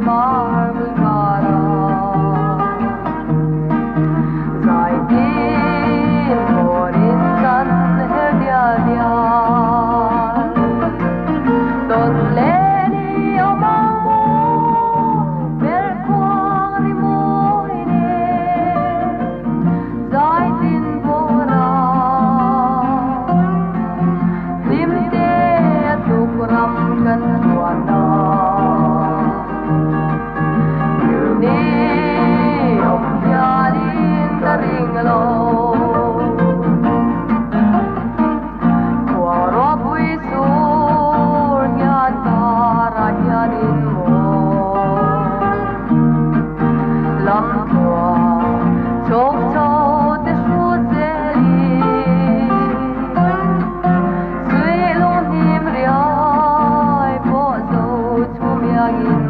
Par vul karah Zai tin vawrin kan her dial dial Tawn leh ni awm ang maw Perhkhuang rimawi nen Zai tin vawra Hlim te a tuk ram kan chuan a. Ni awm hianin ka ring lo. Khuang ropui sur hian karah hianin maw lam tluang chhawk chho te hrut zelin Suih lung hnim riai pawh zo chhum iangin